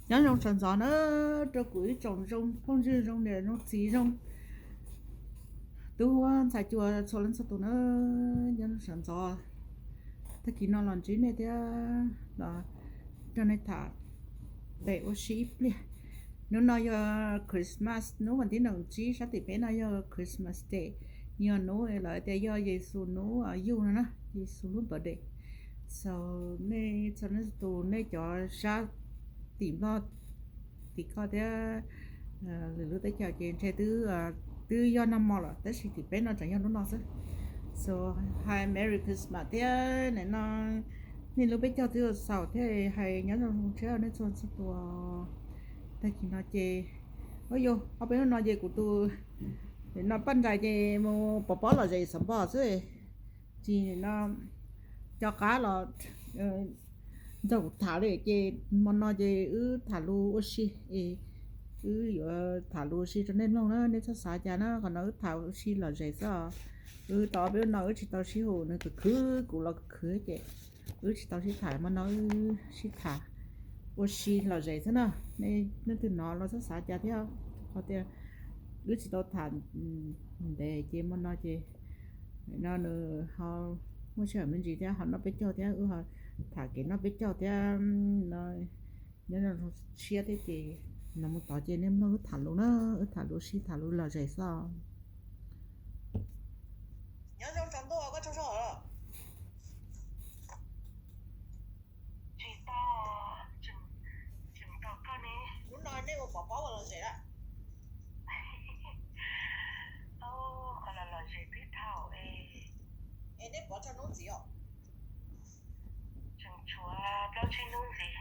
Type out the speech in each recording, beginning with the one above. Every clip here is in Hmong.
Nyob zoo sawv ntxov na rau kuv ib tsoom zoo phooj ywg zoo niam zoo txiv zoo tub huab ntxhais cua txhua leej txhua tus na. Nyob zoo sawv ntxov, tag kis no los ntsib nej thiab los nrog nej tham pem ua si ib pliag. Hnub no yog Christmas, hnub vas thib nees nkaum tsib sab tim peb no yog Christmas Day, yog hnub lawv tias yog Yexus hnub yug no na, Yexus lub birthday. So nej txhua leej txhua tus nej cov sab tim Nplog tim koj thiab lwm lub teb chaws ces ntshe twb yog nag hmo lawm tab sis tim peb no tseem yog hnub no xwb. So hais Merry Christmas thiab nim no nej lub peb caug twb xaus thiab hais nyob zoo zoo tshiab nej txhua txhua tus. Tag kis no ces, o yog ob peb hnub no ces kuv tus, nim no Paj Nrais ces mus pov pob lom zem xov npog xwb. Ces nim no cov qab los nrog kuv tham li ces hmo no ces wb tham lus ua si es wb yuav tham lus ua si rau nej mloog na, nej txhob xav cas na, qhov no wb tham ua si lom zem xwb os. Wb tau ob peb hnub no wb tsis tau sib hu, nws khwv khwv kuv los khwv khwv ces wb tsis tau sib tham, hmo no wb sib tham ua si lom zem xwb na. Nej leej twg hnov los txhob xav cas thiab, qhov tias wb tsis tau tham ntev ces hmo no ces no nws ho muaj sij hawm me ntsis thiab ho noj peb caug thiab wb ho tham kev noj peb caug thiab no. Nyob zoo tshiab thiab ces no mus tod ces nej mloog wb tham lus na, wb tham lus ua si tham lus lom zem xwb os. Nyob zoo tsaus ntuj, koj tsaug zog. Tsis tau, tseem tos koj ne. Hnub no nej ua pov pob ua lom zem lawm? Qhov los lom zem twb thaum es. Es nej pov tsaug hnub ntxiv os? Tseem tshuav plaub tsib hnub ntxiv.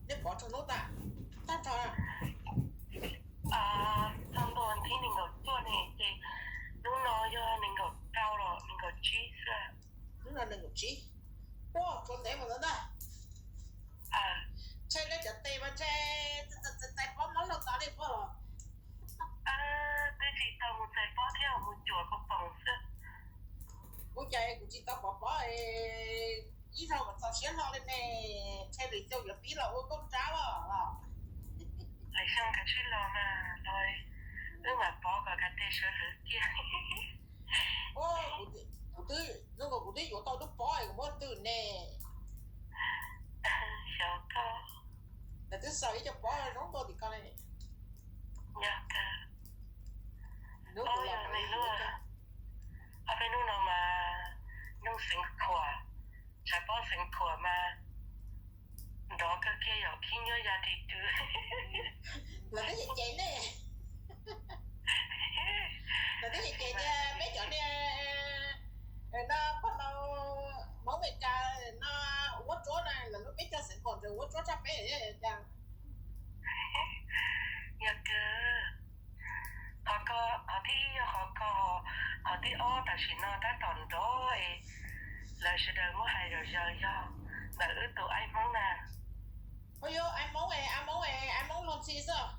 Nej pov tsaug hnub tas, tag nrho. Txog ntua thib nees nkaum cuaj ne ces hnub no yog nees nkaum rau los nees nkaum tsib xwb. Hnub no nees nkaum tsib. Puag tsuav ntev mus ntawd ntag. Ntshe nej cov tes mas ntshe txais pob mob laug tod li puag los. Twb tsis tau mus txais pob thiab mus cuam koj poom xwb. Kuv cas kuv tsis tau pov pob, ib zaug mas txaus siab hlo li ne. Ntshe lwm xyoo yuav pib los ua nkauj nrab los. Lwm xyoo kav tsij los mas los wb mam pov kom kav tes sawv lwm kiag. Kuv twb, zoo nkaus kuv twb yuav tau lub pob es kuv muab twg ne. Xyov koj. Lawv twb xaws ib co pob zoo nkauj tim ko li. Yog kawg. Ob peb hnub no mas nug xeev khuam, tshav pob xeev khuam mas nrov kawg kiag yom, khib nyiab ya ris twv. Lawv twb ces ne, lawv twb ces tias peb cov niag no pog laus Hmoob Amelikas no ua tsuab na, lawv lub peb caug xeev khuam ntawd ua tsuab tshaj peb cas. Yog kawg. Qhov ko, qhov thib ib yog qhov ko, qhov thib ob tam sim no tab tom nrov es lawv sawv daws muab hais zom zaws yog ntawm wb tus aib Hmoob na. Ua yog aib Hmoob, aib Hmoob, aib Hmoob luag ntxhi xwb.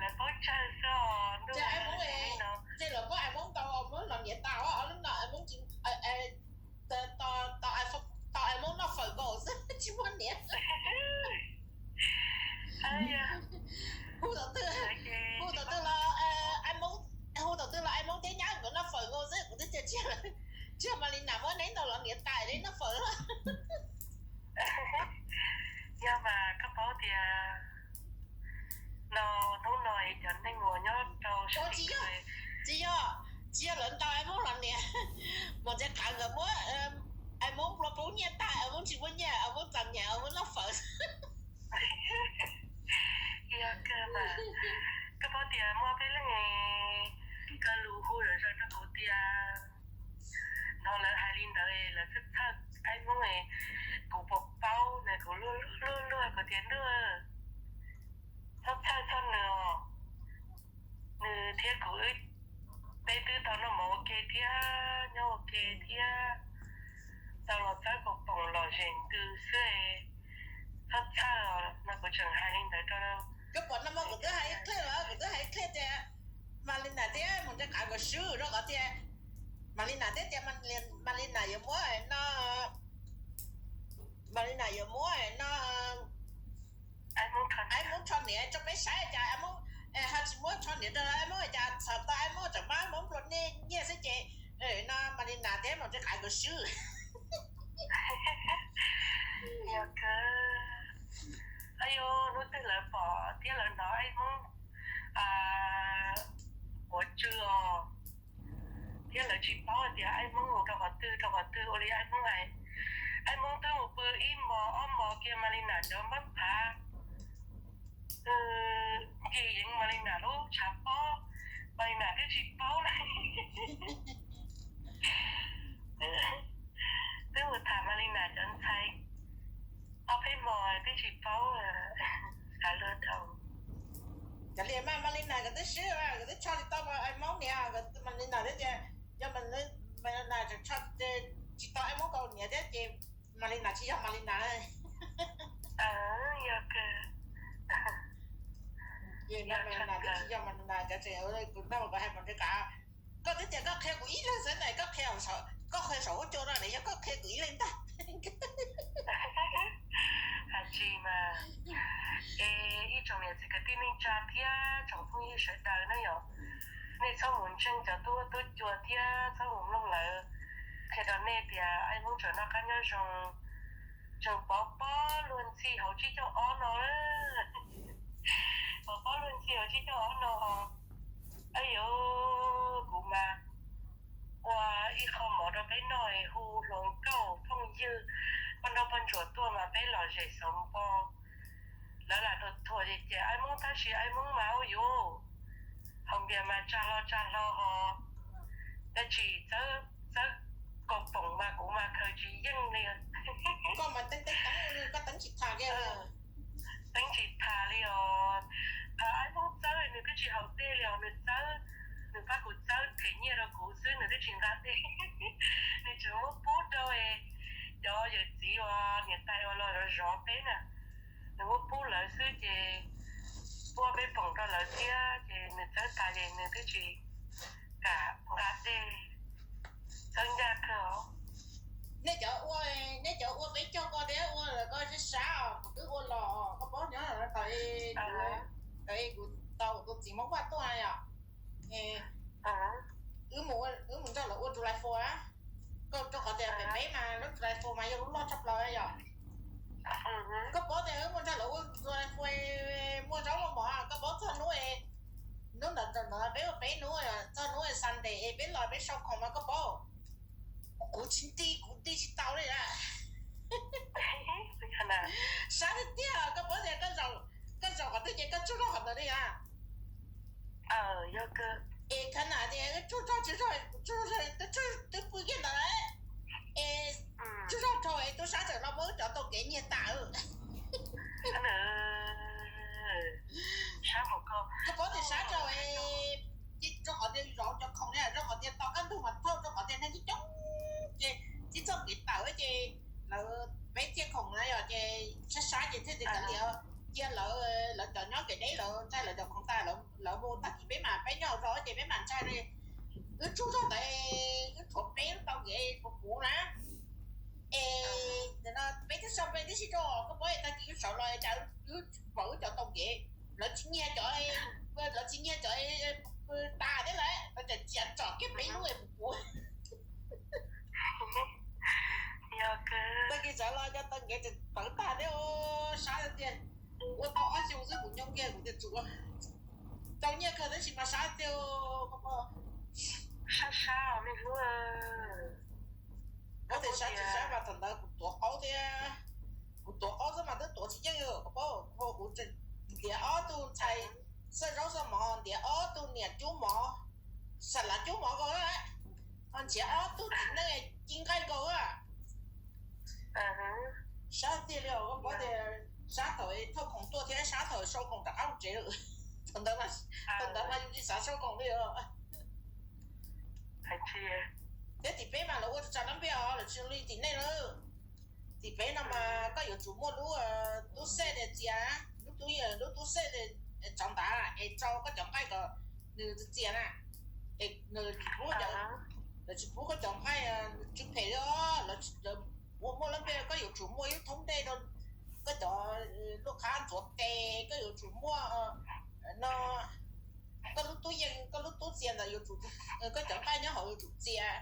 Lawv paub tsawg xwb os, ntuj, aib Hmoob no. Ces lawv muab aib Hmoob tau muab los niam tas, ob lub no aib Hmoob tsis, tau aib Hmoob noj fawm nkaus xwb tsis muab niam. Hu thaum twg, hu thaum twg los aib Hmoob, hu thaum twg los aib Hmoob thiab nyab nkawd noj fawm nkaus xwb, kuv twb tias tsis yog Malina muab neb ntau los niam tas neb noj fawm. Yog mas koj paub tias no hnub no cov neeg uas nyob rau sab tsis yog, tsis yog, tsis yog lawv ntaus aib Hmoob los niam, Mos Ntxhais Qav nkawd muab aib Hmoob plua poob nyiaj tag, aib Hmoob tsis muaj nyiaj, aib Hmoob txom nyem, aib Hmoob noj fawm. Yog kawg mas, koj paub tias muaj peb leeg ko lus hu zom zaws rau kuv tias no lawv hais li ntawd lawv txhawj txhawj aib Hmoob, kuv puas paub ne, kuv luag luag luag kuv tias ntuj, txhob txhawj txog nws os. Nws thiab kuv wb, peb twb tau noj mov ua ke thiab nyob ua ke thiab tau los txawb kaus poom lom zem ntws xwb. Txhob txhawj os, no kuv tseem hais li ntawd rau. Koj pom no mas kuv twb hais ib pliag lawm, kuv twb hais ib pliag tias Malina thiab Mos Ntxhais Qav nkawd swb rau qhov tias Malina thiab tias Malina yuav muab no, Mali Malina yuav muab no, Aib Hmoob rho niam rau peb saib cas Aib Hmoob ho tsis muab rho niam rau Aib Hmoob cas txog tau Aib Hmoob tseem muab Hmoob nplua nej nyiaj xwb ces no Malina thiab Maum Ntsuag Qav nkawd swb. Yog kawg. Ayu, hnub twg lawv pom thiab lawv hnov Aib Hmoob quav tsw os, thiab lawv tsis paub tias Aib Hmoob mus rau qhov twg rau qhov twg, ua li Aib Hmoob hais, Aib Hmoob twb mus pw ib hmos ob hmos kiag Malina cov npab phav, ncig yeev Malina lub tshav pob, Malina twb tsis paub na. Twb mus tham Malina cov ntxhais ob peb hmos twb tsis paub, xav luag dhau. Kav liam mas Malina nkawd twb swb, nkawd twb tso tsis tau Aib Hmoob niam, Malina thiab tias yog Malina tseem tso tsis tau Aib Hmoob nkauj niam thiab ces Malina tsis yog Malina. Yog kawg. Malina twb tsis yog Malina, cov tseem tus no mas hais Maum Ntsuag Qav, koj twb tias koj qhia kuv ib leeg xwb ntag, koj qhia, koj qhia saum huab cua no ne, yog koj qhia kuv ib leeg ntag. Hais tsis mas, es ib tsoom niam txiv kwv tij neej tsa thiab tsoom phooj ywg sawv daws na yom, nej txhob mus ntseeg cov tub huab tub cua thiab txhob mus mloog lawv qhia rau nej tias Aib Hmoob tseem noj qab nyob zoo, tseem pov pob luag ntxhi hauv tsib caug ob no. Pov pob luag ntxhi hauv tsib caug ob no. Ayu, kuv mas ua ib qho mov rau peb noj, hu hluas nkauj phooj ywg, poj nrauj poj ntsuam tuaj mas peb lom zem xauv npo. Lawv lam thuam thuam ces Aib Hmoob tab sis Aib Hmoob mas ua yuav haus npias mas tsa hlo tsa hlo ho, dab tsi txawb kaus poom mas kuv mas khaws tsis yeej li. Koj mas teeb teeb teeb, koj teeb tsis tham kiag. Teeb tsis tham li os. Aib Hmoob txawb nws twb tsis haus dej li os, nws txawb, nws pab kuv txawb them nyiaj rau kuv xwb, nws twb tsis nqa dej. Nws tseem muab pub rau cov yawm txiv uas niam tais uas los zov zov peb na, nws muab pub lawv xwb ces pub peb poom rau lawv thiab ces nws txawb tas ces nws twb tsis kam nqa dej, txawb ncaj kawg os. Nej cov ua, nej cov ua peb caug ko thiab ua lawm koj sab sab os, kuv twb ua los koj paub nyob thaum kuv tau tus txiv Hmoob Vaj tuaj yom, wb mus nrog lawv ua July Four, rau qhov tias pem peb mas lub July Four mas yog lub loj tshaj plaws yom. Koj paub tias wb mus nrog lawv ua July Four muaj zaub muaj mov, koj paub txog hnub, hnub ntawd ntawd peb ua peb hnub, txog hnub Sunday es peb los peb sau khoom mas koj paub, kuv tsis nti, kuv nti tsis tau li a. Sab tiag tiag, koj paub tias koj zaum qhov twg ces koj tsaug zog qhov ntawd li a. Es kha na tias tsaug zog tsis zog, kuv tsaug zog twb pw kiag ntawd lawm. Es tsaug zog dhau es tub sab txawm los muab wb cov tau kev nyiag tas. Koj paub tias sab dhau es, ces rau qhov tias zov cov khoom ne, rau qhov tias tos kaj ntug mas thauj, rau qhov tias neeg coob coob ces tsis txoj kev tawm ces lawv peb txiaj khoom na yom, ces sab sab ces thiaj tias kav liam cia lawv, lawv cov nyob kev deb lawv ntshai lawv cov khoom tas lawv mus, tag kis peb mas peb nyob hauv zos ces peb mam ntshai li. Wb tsaug zog ntawd, wb tshuav peb lub tau kev puv puv na. Es peb twb sau npe tib si rau, koj paub tag kis wb sawv los cas wb pom wb cov tau kev, lawv tsis nyiag cov, lawv tsis nyiag cov tas thiab lawm, lawv tseem txiav tsom kiag peb lub puv puv. Tag kis sawv los cov tau kev tseem pawv tag thiab, sab tiag. Ua tau ob xyoos xwb kuv nyob kiag kuv tias tsuav tau nyiaj kawg tab sis mas sab tiag. Sab sab me hlub. Koj tias sab tsis sab mas thaum ntawd kuv tuav qaub thiab, kuv tuav qaub xwb mas twb tuav tsis yeej, koj paub, kuv ntiav ob tug ntxhais xaj zaub xaj mov, ntiav ob tug niam cub mov, xa lav cub mov nkaus, nrhiav ob tug txiv neej ci nqaij nkaus. Sab tiag li os, koj paub tias sab thaum thauj khoom tuaj thiab sab thaum sau khoom rov qab mus tsev lawm. Thaum ntawd mas, thaum ntawd mas yus tsis xav sau khoom li os. Thiab tim peb mas lawv ua tsam lab npiaj os, lawv tsis zoo li tim nej lawm. Tim peb no mas koj yuav tsum muaj lub tub xej txias, lub tub, lub tub xej tsav ntav es rau koj cov nqaij kom nws txias na. Es nws tsis pub, lawv tsis pub koj cov nqaij tsw phem li os. Lawv ua muaj lab npiaj koj yuav tsum muaj ib lub thoob ntej rau lub qhab ntxuav tes, koj yuav tsum muaj no, koj lub tub yees, koj lub tub txias ntawd yuav tsum, koj cov nqaij nyob hauv yuav tsum txias.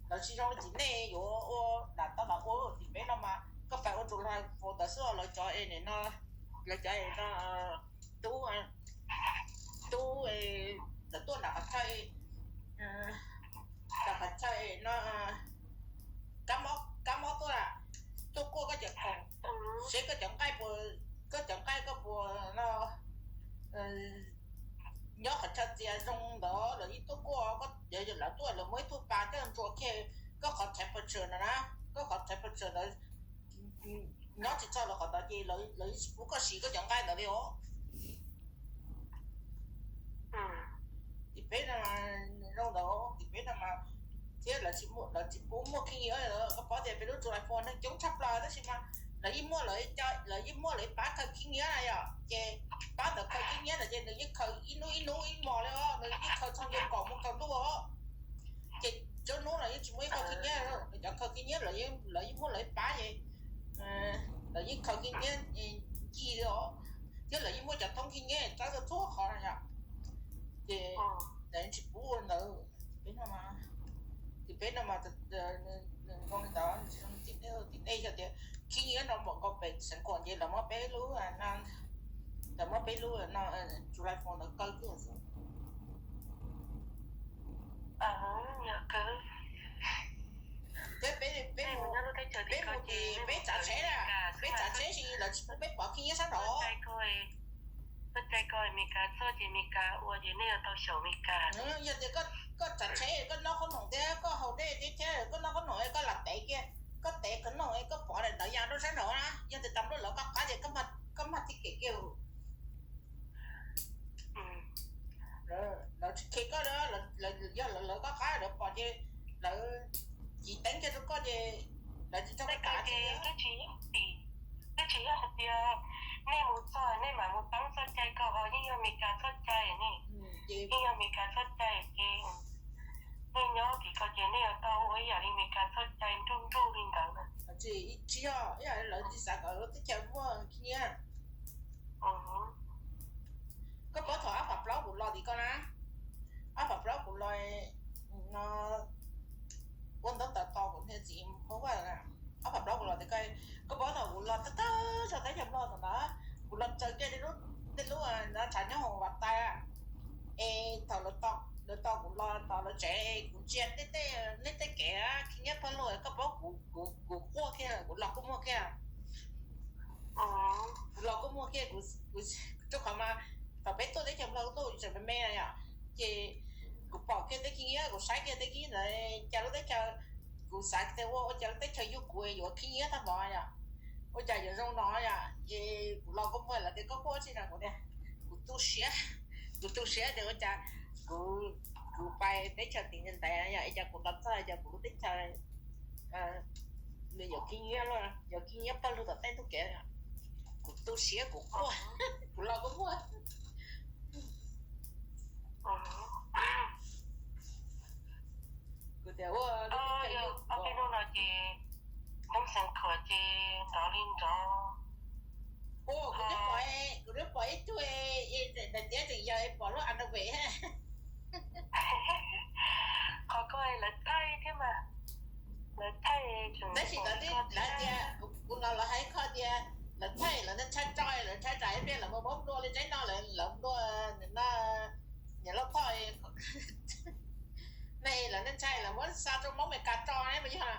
Lawv tsis zoo li tim nej yuav ua, lam tau lam ua tim peb no mas koj pais ua rau lawv faus ntawd xwb os. Lawv cov es no, lawv cov es no, tub, tub, lawv tuaj nram qhov chaw, nram qhov chaw no, kab mob, kab mob tuaj, tuaj kuaj koj cov khoom, seb koj cov nqaij puas, koj cov nqaij koj puas no, nyob qhov chaw txias zoo ntawd lawv yeej tuaj kuaj. Lawv tuaj lawv muaj ib tug pas coj ntsuas kiag koj qhov temperature ntawd na, koj qhov temperature ntawd nyob tsis txog lawv qhov ntawd ces lawv yeej tsis pub koj siv koj cov nqaij ntawd li os. Tim peb no zoo ntawd, tim peb no mas thiab lawv tsis pub muaj khib nyiab. Koj paub tias peb lub July Four neeg coob tshaj plaws tab sis mas lawv yeej muaj lawv, lawv yeej muaj lawv ib pab khaws khib nyiab na yom. Ces pab ntawd khaws khib nyiab ntawd ces nws yeej khaws ib hnub ib hnub ib hmos li os, nws yeej khaws txog ntua kaum moos tsaus ntuj os. Ces tsaus ntuj los yeej tsis muaj ib qho khib nyiab, nws cov khaws khib nyiab lawv yeej muaj lawv ib pab ces lawv yeej khaws khib nyiab ncig li os, thiab lawv yeej muaj cov thoob khib nyiab txawb txhua qhov na yom. Ces lawv yeej tsis pub ua ntawd. Tim peb no mas, tim peb no mas zoo li ntawd, tim nej yog tias khib nyiab no npaum nkaus pem Xeev Khuam ces lawv muab peb lub, lawv muab peb lub no, July Four ntawd kaw kiag xwb. Thiab peb, peb mus, peb mus ces peb tsav tsheb na, peb tsav tsheb ces lawv tsis pub peb pov khib nyiab sab nraud. Koj cai koj Mes Kas txog ces Mes Kas ua ces nej yuav tau xyaum Mes Kas. Yog tias koj tsav tsheb koj noj qhob noom thiab koj haus dej thiab, koj noj qhob noom koj lam tev kiag, koj tev qhob noom koj pov daim ntawv ya rau sab nraud na, yog tias tas npluaj lawv koj qab ces koj mag ticket kiag. Lawv tsis khe koj, yog lawv koj qab lawv pom ces lawv cim teeb kiag rau koj ces lawv tsis tso koj kav. Twb tsis yog hais tias nej mus txog nej mam mus teeb txoj cai ko, yeej yog Mes Kas txoj cai ne, yeej yog Mes Kas txoj cai ces nej nyob tim ko ces nej yuav tau ua ib yam li Mes Kas txoj cai nruj nruj li ntawd na. Tsis yog, lawv tsis xav kom lub teb chaws muaj khib nyiab. Koj paub thaum ob phav plaub kuv los tim ko na, ob phav plaub kuv los no, ua ntaub ntawv tos kuv niag txiv Hmoob Vaj na, ob phav plaub kuv los tim ko, koj paub thaum kuv los tag tag zog teb chaws Nplog thaum ntawd, kuv los tsaws kiag tej lub, tej lub tshav nyob hauv Vaj Tais, es thaum lawv tos kuv los tos lawv tsev kuv ntsia tej, nej tej kev khib nyiab pawg lug, koj paub kuv, kuv quaj kiag, kuv los kuj muag kiag. Kuv los kuj muag kiag, kuv, rau qhov mas thaum peb tuaj teb chaws Nplog tuaj tseem me me na yom, ces kuv pom kiag tej khib nyiab, kuv saib kiag tej khib nyiab ntawd, cas lub teb chaws, kuv xav tias ua, ua cas lub teb chaws yug kuv yuav khib nyiab tag npaum yom, ua cas yuav zoo no yom, ces kuv los kuj muag. Lawv tias koj quaj tsi no, kuv tias kuv tu siab, kuv tu siab tias ua cas kuv, kuv pais teb chaws tim ntawd yom, es cas kuv los txog cas kuv lub teb chaws nws yuav khib nyiab, yuav khib nyiab pawg lug tom tej ntug kev. Kuv tu siab kuv quaj, kuv los kuj muag. Kuv tias ua, ob peb hnub no ces Hmoob Xeev Khuam ces nrov li nrov. Kuv twb pom, kuv twb pom ib tug daim tiab tseem yog pom lub underwear. Qhov ko lawv thaij thiab mas, lawv thaij. Tab sis lawv tias, kuv hnov lawv hais qhov tias lawv thaij, lawv ntshai tso, lawv ntshai tsam ib pliag lawv mus muab nplua li tsaib no, lawv nplua no, niam loj thoj ne, lawv ntshai lawv muab xa rau Hmoob Mes Kas tso ne mas yog.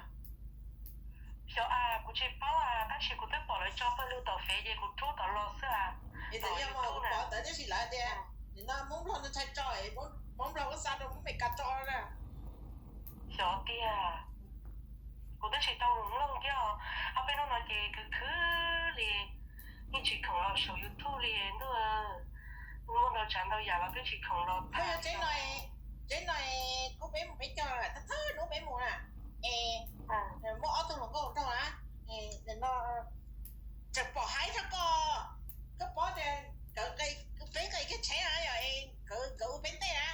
Xyov, kuv tsis paub, tab sis kuv twb pom lawv tso pawg lug tom fev ces kuv rub tom los xwb. Es txawm yog mas kuv pom ntawd tiam sis lawv tias nim no Hmoob Nplog ntshai tso, Hmoob Nplog muab xa rau Hmoob Mes Kas tso na. Xyov tiag, kuv twb tsis tau mus mloog thiab. Ob peb hnub no ces khwv khwv li, yeej tsis khoom los saum YouTube li ntuj. Muaj ntau tsav ntau yam los twb tsis khoom los. Tsev no, tsev no kuj peb mus peb cog thawj thawj hnub peb mus na, es muaj ob tug hluas nkauj nraug na, no tseem pom haib tshaj koj. Koj paub tias nkawd, peb nqis kiag tsheb na yom, nkawd, nkawd ua peb ntej na,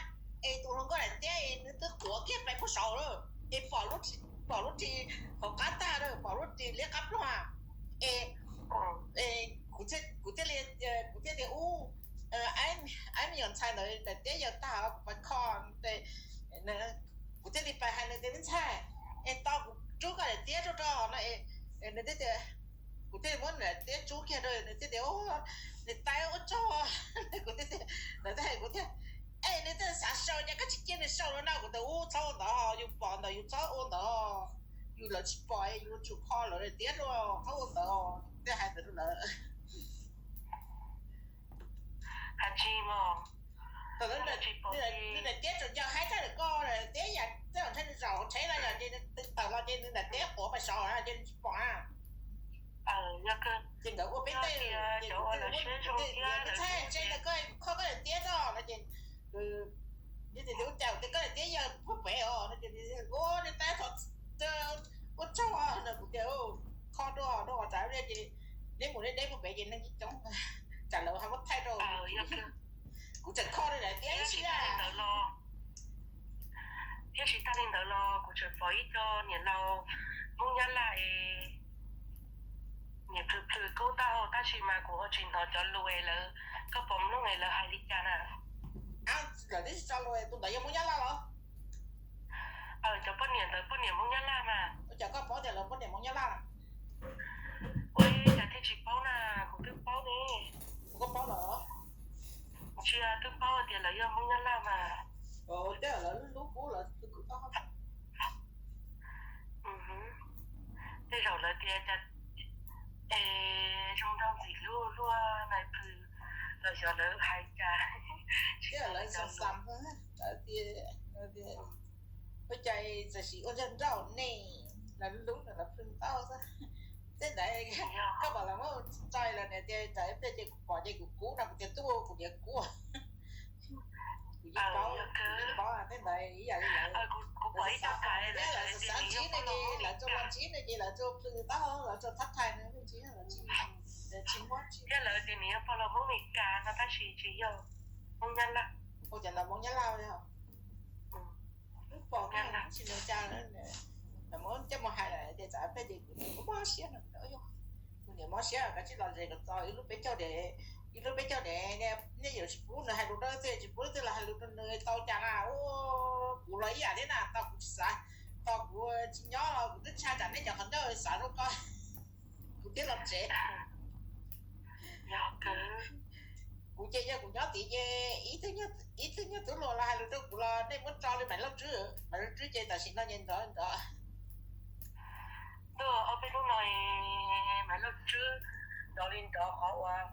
es tus hluas nkauj daim tiab es nws twb quav kiag pais puag saud lawm, es pom lub ris hauv qab tag lawm, pom lub ris liab qab ploog. Es, es kuv thiaj li, kuv thiaj tias ub, aib me nyuam ntxhais ntawd daim tiab yawg tag kuv pais kho, kuv thiaj li pais hais nws tias me ntxhais, es tau kuv rub koj daim tiab rau rau no. Nws thiaj tias, kuv thiaj muab nws daim tiab rub kiag rau nws thiaj tias ub, niam tais ua tsaug. Kuv thiaj tias, nws thiaj hais kuv thiab, es nws thiaj xav sau ces koj tsis cia nws sau no na. Kuv tias ub txhob ua ntawd, yus pom ntawd yus txhob ua ntawd, yus lawv tsis pom yus tsum kho lawv daim tiab rau, txhob ua ntawd. Thiaj hais ntawd rau lawv. Hais tsis mos, thaum nws daim tiab tseem ncaws haib tshaj lawm koj tiab yam tej zaum ntshe nws zaum tsheb los yog ces nws tawm los ces nws daim tiab quav pais saud na ces nws tsis pom na. Ces nkawd ua peb tej, ces kuv tias ntxhais, ntshe ntawd koj kho koj daim tiab tso no ces nws tias ua cas tias koj daim tiab yawg puag pem os no ces ua niam tais thov ua tsaug no. Kuv tias kho rau rau qhov tsam ces neb mus neb deb puag pem ces neeg coob coob, tsam lawv ho muab thaij rau. Kuv tseem kho rau daim tiab ib si na. Thiab tsis tag li ntawd los kuv tseem pom ib co niam laus Hmoob Nyab Laj es niam plhws plhws kub tau tab sis mas kuv ho tsis hnov cov lus es lawv, koj puas mloog es lawv hais li cas na? Lawv twb tsis tso lus, tus ntawd yog Hmoob Nyab Laj los? Cov poj niam ntawd poj niam Hmoob Nyab Laj mas. Ua cas koj paub tias lawv poj niam Hmoob Nyab Laj? Ua cas thiaj tsis paub na, kuv twb paub ne. Koj paub los? Ntsia twb paub tias lawv yog Hmoob Nyab Laj mas. Tej lawv lub kub lawv twb kub tau. Tej zaum lawv tias cas es zoo nraug ntxim hlub luaj na, pw los xyov lawv hais cas. Tej lawv xav xav tias ua cas txawm sim ua nraug nraug ne, lawv hlub lawv plhws tau xwb. Tej ntawd koj pom lawv muab tso los nws tias tsam ib pliag ces kuv pom ces kuv kub no kuv tias tuaj kuv niam kub. Kuv yeej paub, kuv yeej paub tej ntawd ib yam li lawv, kuv pom ib co kais lawv xav xav ntsib no ces lawv tsuas los ntsib no ces lawv tsuas plhws tau, lawv tsuas thab thais no ntsib no lawv tsis, lawv tsis muab tsis. Thiab lawv tias nws yog pog los Hmoob Mes Kas no tab sis tsis yog, Hmoob Nyab Laj. Ua cas los Hmoob Nyab Laj li os? Lub pom Nyab Laj tsis nws cas, lawv muab coj mus hais lawm tias tsam ib pliag ces kuv niam mob siab no, kuv niam mob siab kav tsij los zes kom txog ib lub peb caug dev, ib lub peb caug dev, nej yuav tsis pub nws hais lus rau twg, tsis pub twg los hais lus rau nws tau cas na. Ua kuv los ib yam thiab na, tau kuv tsis xav, tau kuv tsis nyob los kuv twb ntshai tsam nej cov qhov ncauj xav rau koj, kuv thiaj los tsev. Kuv ces yog kuv nyob tid ces ib tug nyuag tub hluas los hais lus rau kuv los nej muab tso li Maiv Lauj Tswb, Maiv Lauj Tswb ces tam sim no ces nrov nrov. Tuaj ob peb hnub no Maiv Lauj Tswb nrov li nrov qhov uas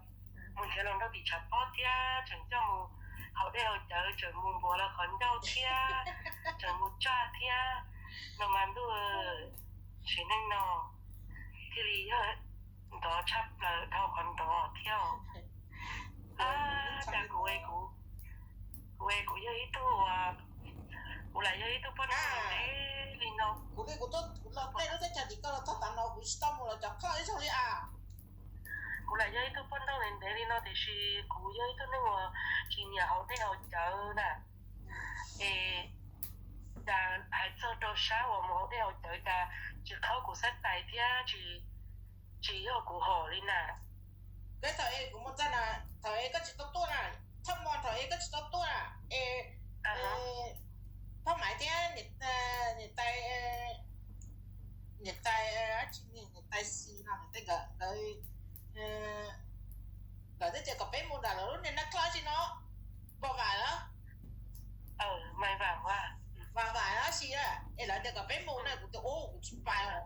mus nrhiav los nrog tim tshav pob thiab tseem coj mus haus dej haus cawv, tseem mus npuav los qhov ncauj thiab tseem mus tsaj thiab no mas ntuj, sim neej no thiaj li yog nrov tshaj plaws dhau qhov nrov thiab. Cas kuv, kuv, kuv yog ib tug, kuv lam yog ib tug poj nrauj ntev li no. Kuv li kuv tuaj los tej lub teb chaws tim koj los txog tav no kuv tsis tau mus los cov koj ib zaug li as. Kuv lam yog ib tug poj nrauj ntev ntev li no tiam sis kuv yog ib tug neeg uas tsis nyiam haus dej haus cawv na. Es cas hais txog rau sab uas mus haus dej haus cawv cas tsis qhaub kuv xab tais thiab tsis, tsis yog kuv hom li na. Koj thaum es kuv mus txog na, thaum es koj tsis tau tuaj na, txhob mo thaum es koj tsis tau tuaj na, es Phaj Maiv thiab niam tais, niam tais, niam tais Xis no, niam tais nkawd, lawv twb tias kom peb mus ntawm lawv lub niag naj dab tsi no, Vam Vam los, Vam Vam dab tsi, es lawv tias kom peb mus na, kuv tias ub kuv tsis pais os.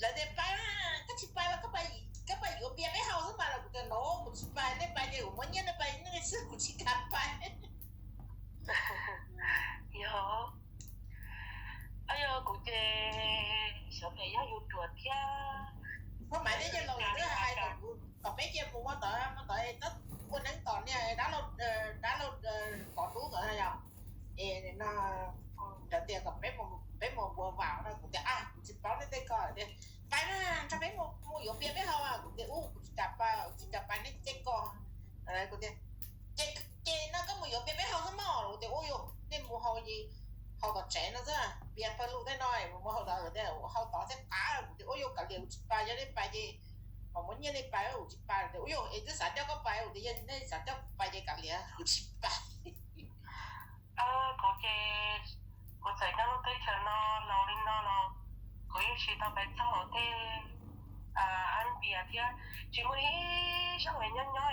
Lawv tias pais, koj tsis pais los koj pais yuav pias peb haus xwb mas los kuv tias no kuv tsis pais, nej pais ces kuv muab nyiaj nej pais nej xwb kuv tsis kam pais. Yog, yog kuv ces xyov tias yog yus ruam thiab. Phaj Maiv thiab yawg laus lawv twb hais kom peb cia mus ua ntawd ua ntawd ua neeb tom niag dab laug, dab laug Pov Dub ntawd yog, es no lawv tias kom peb mus npuav Vam no, kuv tias kuv tsis paub nej tej ko, tias pais na, nrog peb mus yuav pias peb haus, kuv tias ub kuv tsis kam pais, kuv tsis kam pais nej tej ko. Kuv tias ces, ces no koj mus yuav pias peb haus xwb mog, kuv tias ub yus nej mus haus, haus tom tsev no xwb, pias pawg lug tej no mus haus tod, haus tod thiaj qab, kuv tias ub yus kav liam kuv tsis pais, yog nej pais ces Mas muab nyiaj nej pais, kuv tsis pais. Tias ua yog es twb xav coj koj pais, kuv tias yog nej xav coj kuv pais ces kav liam, kuv tsis pais. Kuv ces kuv txawm nyob lub teb chaws no laus li no los kuv yeej tsis tau pais txog tej hab npias thiab. Tsis muaj ib zaug nyob nyob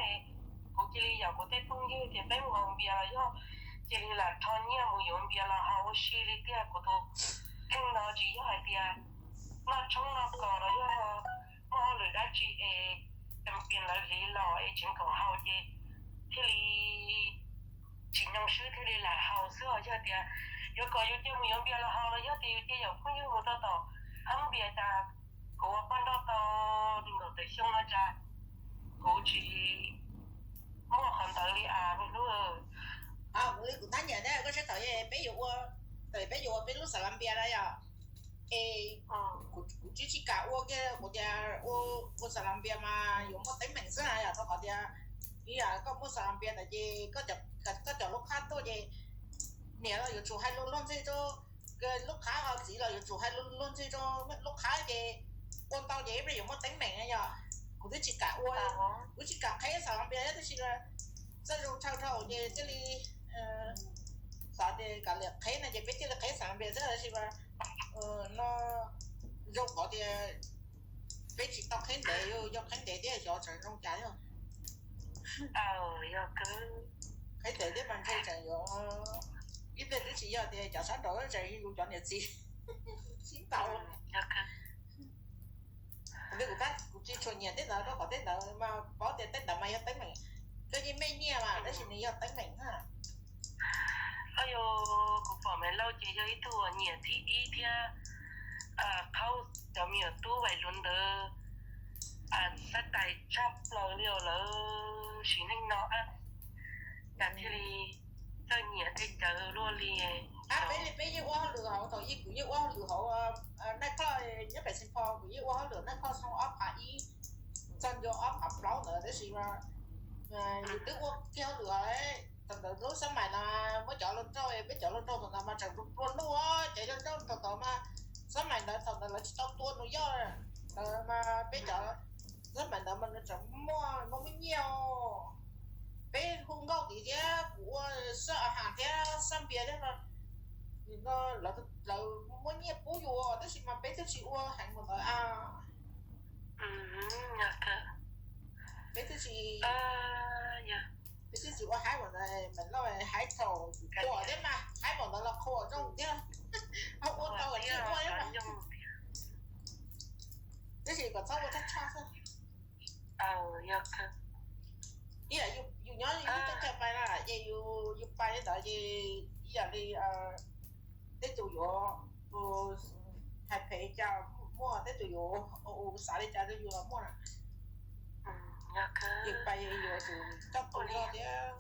kuv cia li yaum kuv tej phooj ywg tias peb mus haus npias los yog cia li lam rho nyiaj mus yuav npias los haus ua si li tiag. Kuv tus kheej no tsis yog hais tias noj tshoob noj kos los yog muaj hauj lwm dab tsi es cas pias lawv hliv los es tseev kom haus ces thiaj li tsis nyoo swb thiaj li lam haus xwb. Os yog tias yuav kom yus cia mus yuav npias los haus los yog tias yus cia yaum phooj ywg mus rau tom hab npias cas kuv ua poj nrauj tau nees nkaum tawm xyoo no cas kuv tsis muaj qhov ntawd li as me hlub. Kuv li kuv tab nyiam ne, koj saib thaum peb yuav ua, thaum peb yuav ua peb lub xas las npias na yom, es kuv tsis tsis kam ua kiag, kuv tias ua, ua xas las npias mas yuav muaj teeb meem xwb na yom, rau qhov tias ib yam koj muaj xas las npias ntawd ces koj cov lub qhab tuaj ces niam los yuav tsum hais lus luag ntxhi rau, lub qhab ho txiv los yuav tsum hais lus luag ntxhi rau lub qhab ces ua ntau ces ib pliag yuav muaj teeb meem na yom. Kuv twb tsis kam ua, kuv tsis kam qheb xas las npias thiab tab sis txawj zoo tshaj dhau ces thiaj li xav tias kav liam qheb no ces peb thiaj li qheb xas las npias xwb tab sis mas no zoo qhov tias peb tsis tau qheb ntev, yog qheb ntev thiab xyov tseem zoo cas thiab. Qheb ntev thiab mas ntshe tseem yuav, ib pliag twb tsis yog tias cov sab nraud tseem yog yus cov niam txiv sib ntaus. Kuv, kuv tsis tshua nyiam tej ntawd rau qhov tej ntawd mas paub tias tej ntawd mas yog teeb meem, koj yeej mej nyiaj mas tab sis nws yog teeb meem na. Yog kuv pom Maiv Lauj ces yog ib tug uas nyiam thib ib thiab qhaub cov me nyuam tub vais luv ntawd xab tais tshaj plaws li os. Lawv sim neej no cas thiaj li txawj nyiam tej cawv luaj li. Ab, peb li peb yeej ua hauj lwm hauv, thaum ub kuv yeej ua hauj lwm hauv naj khoj nyob pem Xeev Phos, kuv yeej ua hauj lwm naj khoj xyoo ob phav ib txog ntua ob phav plaub ntawd tab sis mas yus twb ua kiag hauj lwm hauv. Thaum ntawd lub xab mais no muab cov hluas nraug, peb cov hluas nraug thaum ntawd mas tseem plua nuj, cov hluas nraug thaum ntawd mas xab mais ntawd thaum ntawd lawv tsis tau tua nws yoj ntawd mas peb cov xab mais ntawd mas nws tseem muaj muaj muaj nyiaj. Peb hu nkauj tid thiab kuv ua xab a has thiab xab npias thiab no, lawv muaj nyiaj pub yus tab sis mas peb twb tsis ua heev npaum ntawd a. Peb twb tsis, peb twb tsis ua haib npaum ntawd, Maiv Lauj, haib thaum qhuas thiab mas haib npaum ntawd los qhuas zoo thiab. Ua tau ua thiab ua thiab mas, tab sis kom txhob ua thaj tshaj xwb. Ib yam yus nyob yus lub teb chaws pais na ces yus pais li ntawd ces ib yam li tej tus yuav hais phem cas muaj, tej tus yuav xav li cas rau yus los muaj na. Yus pais yuav tsum coj tus zog thiab.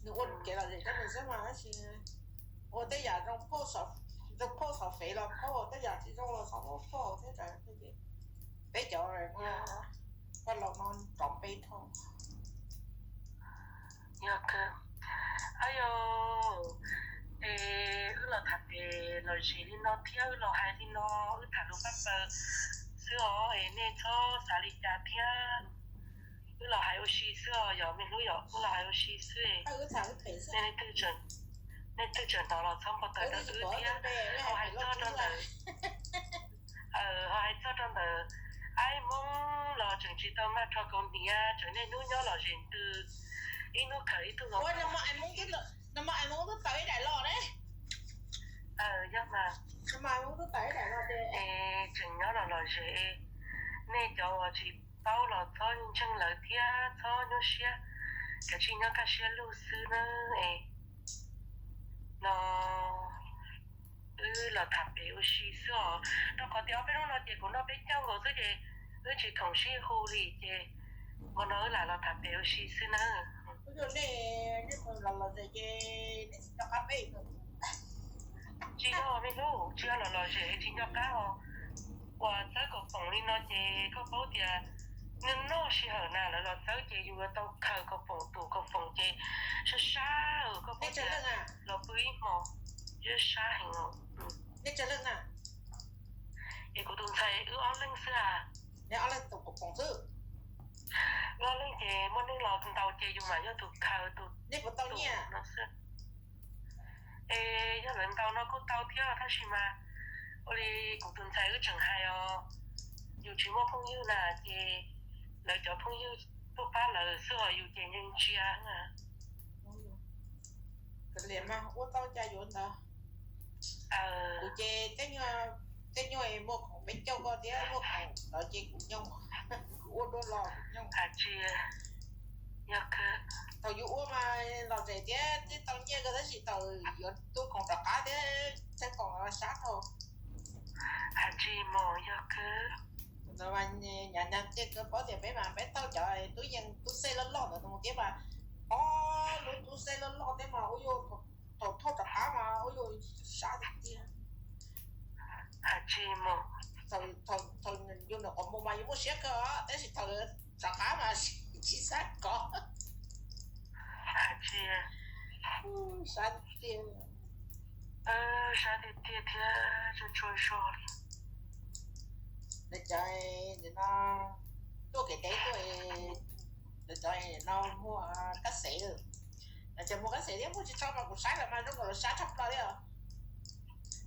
Nws ua kev lom zem rau nws xwb mas tab sis ua tej yam zoo phauj xov fev los phauj, tej yam tsis zoo los txhob muab phauj thiab. Peb cov poj laus no rov peb dhau. Yog kawg. Ab yog, es wb los tham pem lom zem li no thiab wb los hais li no, wb tham lus pab paws xwb os, es nej txhob xav li cas thiab. Wb los hais ua si xwb os, yog me hlub, yog wb los hais ua si xwb. Nej leej twg tseem hnov los txhob npau taws rau wb thiab. Ho hais txog rau ntawm, ho hais txog rau ntawm aib Hmoob los tseem tsis tau maj rho kaus hniav, tseem niaj hnub nyob lom zem ntws, ib hnub khaws ib tug. Ua no mas aib Hmoob twb tawm ib daim los ne. Yog mas, aib Hmoob twb tawm ib daim los ces tseem nyob los lom zem. Nej cov uas tsis paub los txhob ntseeg lawv thiab txhob nyuaj siab, kav tsij nyob kaj siab lug xwb nawb. Es no wb los tham pem ua si xwb os, rau qhov tias ob peb hnub no ces kuv noj peb caug nkaus xwb ces wb tsis khoom sib hu li ces hmo no wb lam los tham pem ua si xwb nawb. Tsis yog me hlub, tsis yog los lom zem tsis nco qab os. Uas txawb kaus foom li no ces koj paub tias nws noj sij hawm na, lawv los txawb ces yus yuav tau khaws kaus foom, tus kaus foom ces sab sab, koj paub tias los pw ib hmos sab sab heev. Es kuv tus ntxhais wb ob leeg xwb a. los ntaus ces yus mam yog tus khaws tus, nej puas tau nyiaj no xwb. Es yog lawv ntaus no kuj tau thiab tab sis mas ua li kuv tus ntxhais wb tseem hais os, yus tsis muaj phooj ywg na ces lawv cov phooj ywg tuaj pab lawv xwb os, yus ces ntsia na. Ua tau cas yuav ntawd. Kuv ces tej nyuag muaj khoom peb caug ko thiab muaj khoom ntawd ces kuv nyob, kuv ua dua los kuv nyob. Hais tsis, yog kawg. Thaum yus ua mas los zem thiab twb tau nyiaj ko tab sis thaum yuav tu khoom rov qab thiab txheeb khoom sab dhau. Hais tsis mas yog kawg. Nyav nyav ces kawg paub tias peb mas peb tau cov tub yees tub xej loj loj ntawd mus thiab mas, ob lub tub xej loj loj thiab mas ua yuav thaum thauj rov qab mas ua yuav sab tiag tiag. Hais tsis mas, thaum yus nyuam qhuav mus mas yus muaj siab kawg tab sis thaum rov qab mas tsis xav kov. Hais tsis, sab tiag, sab tiag tiag thiab tsuas tsuas zog li. Lawv cov no tuaj kev teb tuaj, lawv cov no muag kab xev, lawv cov muag kab xev thiab muag tsis tshua mas kuv saib lawv mas zoo nkaus lawv sab tshaj plaws li os.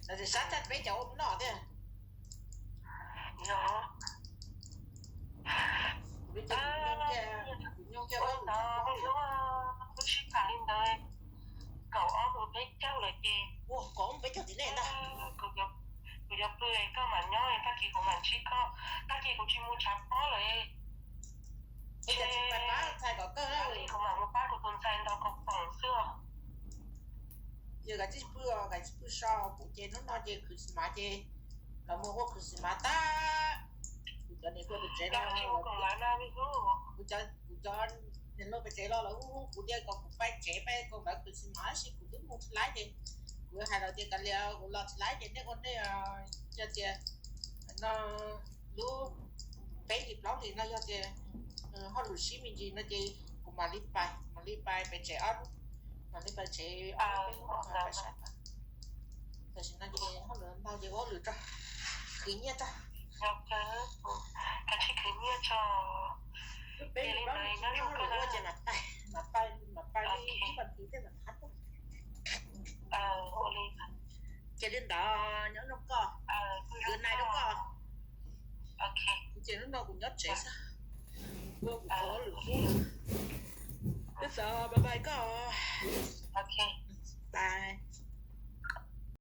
Lawv tseem sab tshaj peb cov ua noj thiab. Yog, kuv nyob kiag ua ntawd, lub sib tham li ntawd, kaum ob mus peb caug lawm ces, ua kaum mus peb caug tim nej ntag. Kuv yuav pw koj mam nyob, tag kis kuv mam ntsib koj, tag kis kuv tsis mus tshav pob lawm. Ib, kuv mam mus pab kuv tus ntxhais ntaus kaus poom xwb os. Yog kav tsij pw, kav tsij pw so, kuv ces hnub no ces khwv xis mas ces los mus ua khwv xis mas tag. Kuv cov niam tua pem tsev los, kuv cov niam tua pem tsev los lawv hu hu kuv tias kom kuv pais tsev pais kaus ntawv khwv xis mas tab sis kuv twb mus tsis laib ces kuv hais lawv tias kav liam kuv los tsis laib ces nej ua nej, yog tias no lub peb hlis plaub hlis no yog tias hauj lwm sib me ntsis no ces kuv mam li pais, mam li pais pem tsev ob, mam li pais tsev ob peb hnub pais saib. Tam sim no ces hauj lwm ntau ces ua hauj lwm tso, khwv nyiaj tso. Kav tsij khwv nyiaj tso. Lub peb hlis plaub hlis no hauj lwm ua ces mam pais, mam pais li ib vas thiv thiaj mam thab tuaj. Ces li ntawd nyob zoo koj, kuv nais rau koj. Kuv ces hnub no kuv nyob tsev xwb, ua kuv qhov hauj lwm xwb. Twb txawm bye bye koj. Bye.